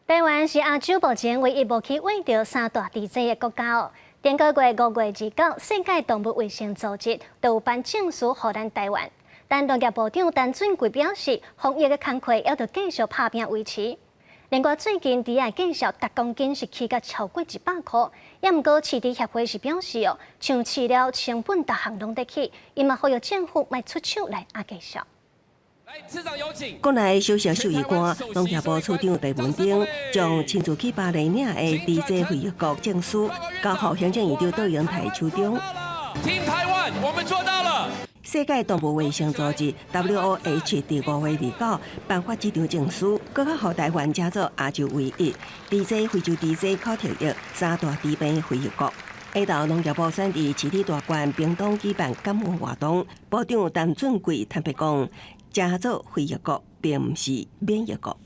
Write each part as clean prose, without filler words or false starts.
台灣是亞洲目前唯一無去餵著三大豬災的國家哦。頂個月5月29，世界動物衛生組織就有頒證書予咱台灣。但農業部長陳俊貴表示，防疫的工課猶著繼續拍拚維持。另外，最近豬仔價數逐公斤是起到超過100箍，也毋過飼豬協會是表示哦，像飼料成本逐項攏佇起，伊嘛呼籲政府莫出手來壓價數。國內首席獸醫官、農業部次長鄭文鼎將親自去巴黎領的豬災非疫國證書交予行政院長卓榮泰手中。 Team 台灣，我們做到了。世界動物衛生組織 WOH 佇5月29頒發這張證書，閣較予台灣成做亞洲唯一豬災非洲豬瘟口蹄疫三大豬病非疫國。下晝農業部選佇市立大館屏東舉辦感恩活動，部長陳俊貴坦白講，成做非疫國並毋是免疫國。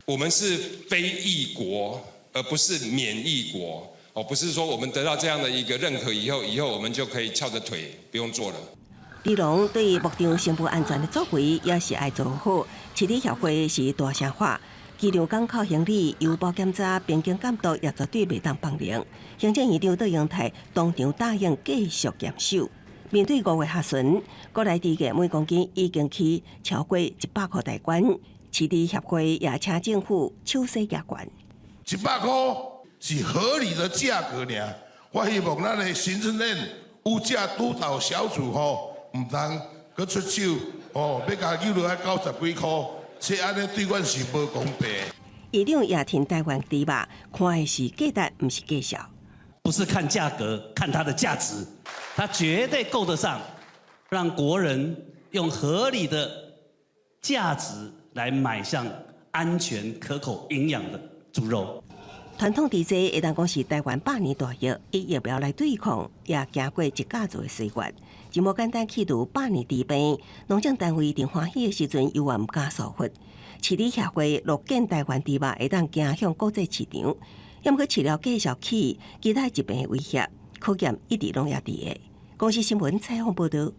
我們是非疫國，而不是免疫國。哦，不是說我們得到這樣的一個認可以後，以後我們就可以翹着腿不用做了。豬農對牧場生物安全的作為也是愛做好。飼豬協會是大聲喊，機場港口行李、郵包檢查、邊境監督也絕對袂當放任。行政院長卓榮泰當場答應繼續嚴守。面對5月下旬，國內豬價每公斤已經起超過100箍大關，飼豬協會也請政府手勢加懸。 100箍是合理的價格爾，我希望咱的行政院物價督導小組吼，毋通閣出手吼，欲共扭落來90幾箍，這按呢對阮是無公平。院長也挺台灣豬肉，看的是價值，毋是價數。不是看價格，看它的價值，它絕對夠得上，讓國人用合理的價值來買上安全、可口、營養的豬肉。傳統豬災會當講是台灣百年大疫，以疫苗來對抗，也行過一甲子的歲月，真無簡單去除百年豬病。農政單位佇歡喜的時陣，猶原毋敢疏忽。飼豬協會樂見台灣豬肉會當行向國際市場，猶毋過飼料繼續起，其他疾病的威脅考驗一直攏猶佇个。公視新聞採訪報導。